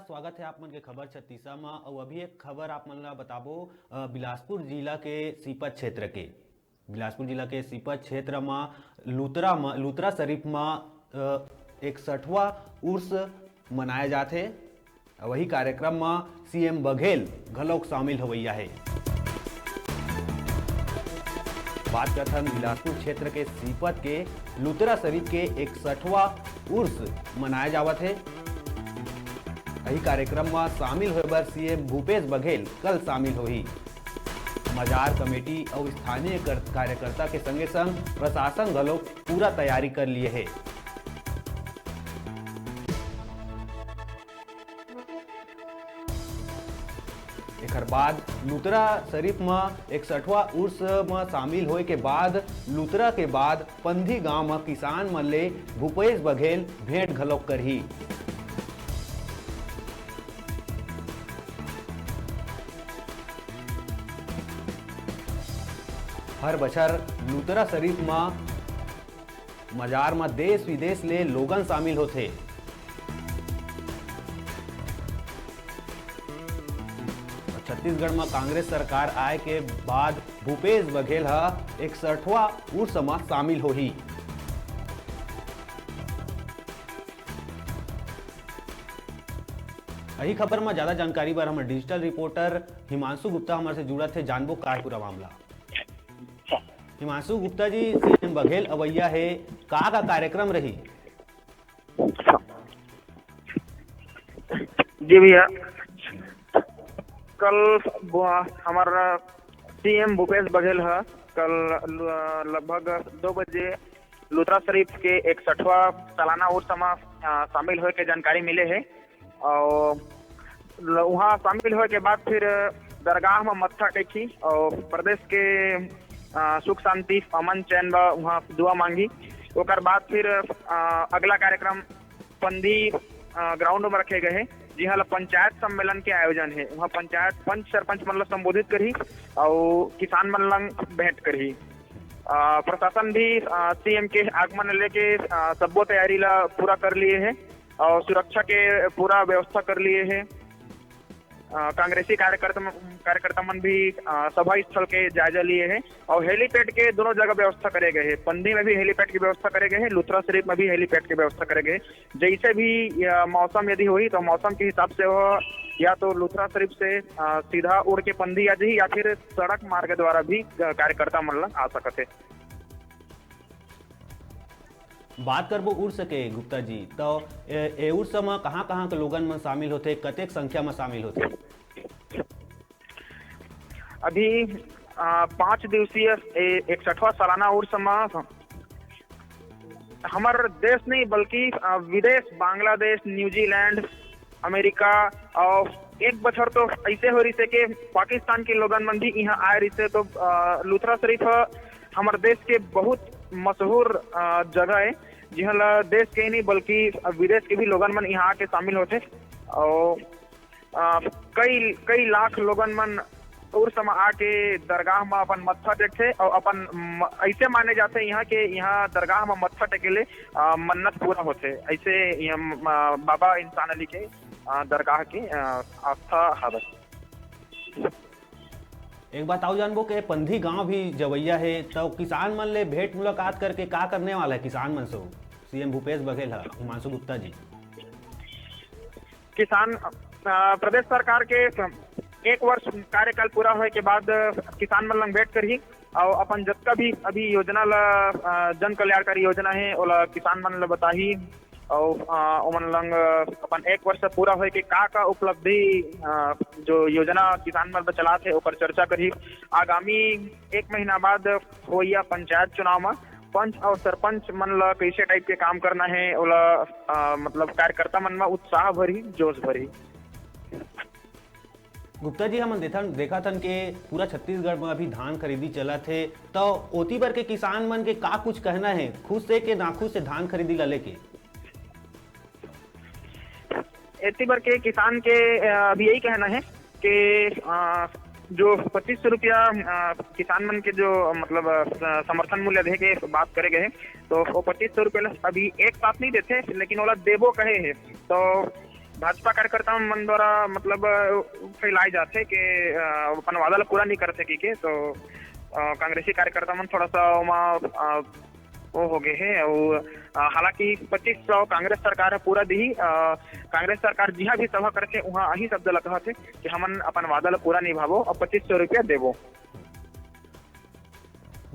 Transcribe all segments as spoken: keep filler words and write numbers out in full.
स्वागत है आप मन के खबर छत्तीसा म। अउ अभी एक खबर आप मन ला बताबो, अ, बिलासपुर जिला के सीपत क्षेत्र के। बिलासपुर जिला के सीपत क्षेत्र म लुतरा म, लुतरा शरीफ म, अ, इकसठवां उर्स मनाया जात हे। वही कार्यक्रम म सीएम बघेल घलोक शामिल होवइया हे। बात करथन बिलासपुर क्षेत्र के सीपत के लुतरा शरीफ के इकसठवां उर्स मनाए जावत हे। यही कार्यक्रम म शामिल होए बर सीएम भूपेश बघेल कल शामिल होही। मजार कमेटी अउ स्थानीय कर-, कार्यकर्ता के संगे संग प्रशासन घलोक पूरा तैयारी कर लिए हे। एकर बाद लुतरा शरीफ म इकसठवां उर्स म शामिल होए के बाद लुतरा के बाद पंधी गांव म किसान मन ले भूपेश बघेल भेंट घलोक करही। हर बछर लुतरा शरीफ म मजार म देश विदेश ले लोगन शामिल होथे। छत्तीसगढ़ म कांग्रेस सरकार आए के बाद भूपेश बघेल ह इकसठवां उर्स म शामिल होही। यही खबर म ज्यादा जानकारी बर हमर डिजिटल रिपोर्टर हिमांशु गुप्ता हमर से जुड़त हे, जानबो का हे पूरा मामला। हिमांशु गुप्ता जी, सीएम बघेल अवैया हे, का का कार्यक्रम रही? जी भैया, कल ब-, हमारा सीएम भूपेश बघेल ह कल ल-, लगभग दो बजे लुतरा शरीफ के इकसठवां सालाना उर्स म, अ, शामिल होए के जानकारी मिले हे। और ल-, उहाँ शामिल होए के बाद फिर दरगाह म मत्था टेकही और प्रदेश के, अ, सुख शांति, अमन चैन बर उहाँ दुआ मांगही। ओकर बाद फिर, अ, अगला कार्यक्रम पंदी, अ, ग्राउंड म रखे गए हे, जिहाँ ल पंचायत सम्मेलन के आयोजन हे। उहाँ पंचायत पंच सरपंच मन ल संबोधित करही और किसान मन ल भेंट करही। अ, प्रशासन भी, अ, सीएम के आगमन लेके, अ, सब्बो तैयारी ला पूरा कर लिए हे और सुरक्षा के पूरा व्यवस्था कर लिए हे। अ, कांग्रेसी कार्यकर्ता म-, कार्यकर्ता मन भी, अ, सभा स्थल के जायजा लिए हे और हेलीपैड के दोनों जगह व्यवस्था करे गए हे। पंदी में भी हेलीपैड की व्यवस्था करे गए हे, लुथरा शरीफ में भी हेलीपैड की व्यवस्था करे गए हे। जैसे भी, अ, मौसम यदि होही तो मौसम के हिसाब से वो या तो लुथरा शरीफ से, अ, सीधा उड़ के पंदी आ जाही या फिर सड़क मार्ग द्वारा भी, अ, कार्यकर्ता मन ला आ सकत हे। बात करबो उर्स के, गुप्ता जी, तो ए, ए उर्स म कहाँ-कहाँ के लोगन मन शामिल होथे, कतेक संख्या म शामिल होथे? अभी, अ, पाँच दिवसीय ए, इकसठवां सालाना उर्स म हमर देश नहीं बल्कि, अ, विदेश, बांग्लादेश, न्यूजीलैंड, अमेरिका और एक बछर तो ऐसे हो रहिसे के पाकिस्तान के लोगन मन भी इहाँ आए रहिसे। तो, अ, लुथरा शरीफ ह हमर देश के बहुत मशहूर, अ, जगह है, जिहाँ ला देश के ही नहीं बल्कि विदेश के भी लोगन मन इहाँ आके शामिल होथे और, अ, कई, कई लाख लोगन मन उर्स म आके दरगाह म अपन मत्था टेकथे और अपन म-, ऐसे माने जाथे यहाँ के यहाँ दरगाह म मत्था टेके ले, अ, मन्नत पूरा होथे। ऐसे ये म-, बाबा इंसान अली के, अ, दरगाह के, अ, आस्था हवे। एक बात अउ जानबो के पंधी गांव भी जवैया हे, तो किसान मन ले भेंट मुलाकात करके का करने वाला है किसान मन से सीएम भूपेश बघेल ह, हिमांशु गुप्ता जी? किसान, अ, प्रदेश सरकार के एक वर्ष कार्यकाल पूरा होए के बाद किसान मन लंग भेंट करही और अपन जतका भी अभी योजना ला, अ, जन कल्याणकारी योजना है, ओला किसान मन ला बताही और, अ, ओमन लंग अपन एक वर्ष पूरा होए के का का उपलब्धि, अ, जो योजना किसान मन बर चलात हे ओकर चर्चा करही। आगामी एक महीना बाद होइया पंचायत चुनाव म पंच और सरपंच मन ला कैसे टाइप के काम करना है ओला, अ, मतलब कार्यकर्ता मन म उत्साह भरही, जोश भरही। गुप्ता जी, हमन देखन, देखत हन के पूरा छत्तीसगढ़ म अभी धान खरीदी चलत हे, तो ओती बर के किसान मन के का कुछ कहना है, खुश है के नाखुश है धान खरीदी ला लेके? एती बर के किसान के, अ, अभी यही कहना है कि, अ, जो पच्चीस सौ रुपया, अ, किसान मन के जो मतलब, अ, स-, समर्थन मूल्य दे के बात करे गए हे, तो वो पच्चीस सौ रुपया ला अभी एक साथ नहीं देथे, लेकिन ओला देबो कहे हे। तो भाजपा कार्यकर्ता मन द्वारा मतलब फैलाए जाथे कि अपन वादा ला पूरा नहीं करथे कि के, तो कांग्रेसी कार्यकर्ता मन थोड़ा सा ओमा वो हो गए हे। और हालांकि पच्चीस सौ कांग्रेस सरकार ह पूरा दिही। कांग्रेस सरकार जिहां भी सभा करथे उहां यही शब्द ला कहथे कि हमन अपन वादा ला पूरा निभाबो और पच्चीस सौ रुपया देबो।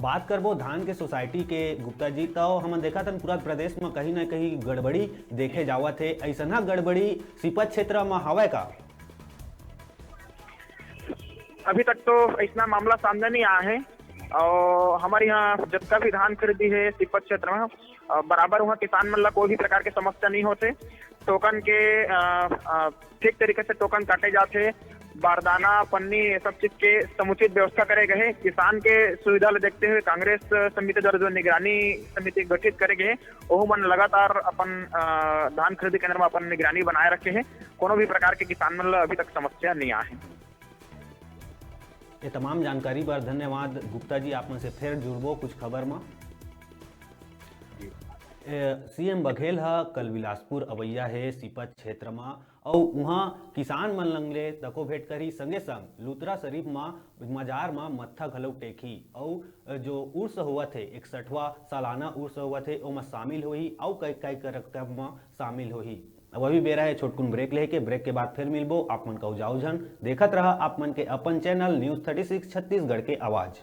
बात करबो धान के सोसाइटी के गुप्ता जी, तो हमन देखत हन पूरा प्रदेश में कहीं ना कहीं गड़बड़ी देखे जावत हे। ऐसना गड़बड़ी सीपत क्षेत्र में हवय का? अभी तक तो ऐसा मामला सामने नहीं आया है और हमारे यहाँ जतका भी धान खरीदी है सीपत क्षेत्र में बराबर वहाँ किसान मन ला कोई भी प्रकार के समस्या नहीं होते। टोकन के ठीक तरीके से टोकन काटे जाते, बारदाना, पन्नी, ये सब चीज के समुचित व्यवस्था करे गए। किसान के सुविधा ले देखते हुए कांग्रेस समिति द्वारा जो निगरानी समिति गठित करे गए, ओहू मन लगातार अपन धान खरीदी केंद्र में अपन निगरानी बनाए रखे हैं। कोनो भी प्रकार के किसान मन ला अभी तक समस्या नहीं आए हैं। ये तमाम जानकारी बर धन्यवाद गुप्ता जी। आप मन से फिर जुड़बो कुछ खबर में। सीएम बघेल ह कल बिलासपुर अवैया हे सीपत क्षेत्र म, अउ उहां किसान मन लंग ले तको भेंट करही, संगे संग लुतरा शरीफ म मजार म मत्था घलो टेकही, अउ जो उर्स होवत हे, इकसठवां सालाना उर्स होवत हे, ओमा शामिल होही, अउ कई कई कार्यक्रम म शामिल होही। अब अभी बेरा है छोटकुन ब्रेक लेके, ब्रेक के बाद फिर मिलबो। आप मन का उजाऊ झन देखत रहा आप मन के अपन channel news thirty six Chhattisgarh के आवाज।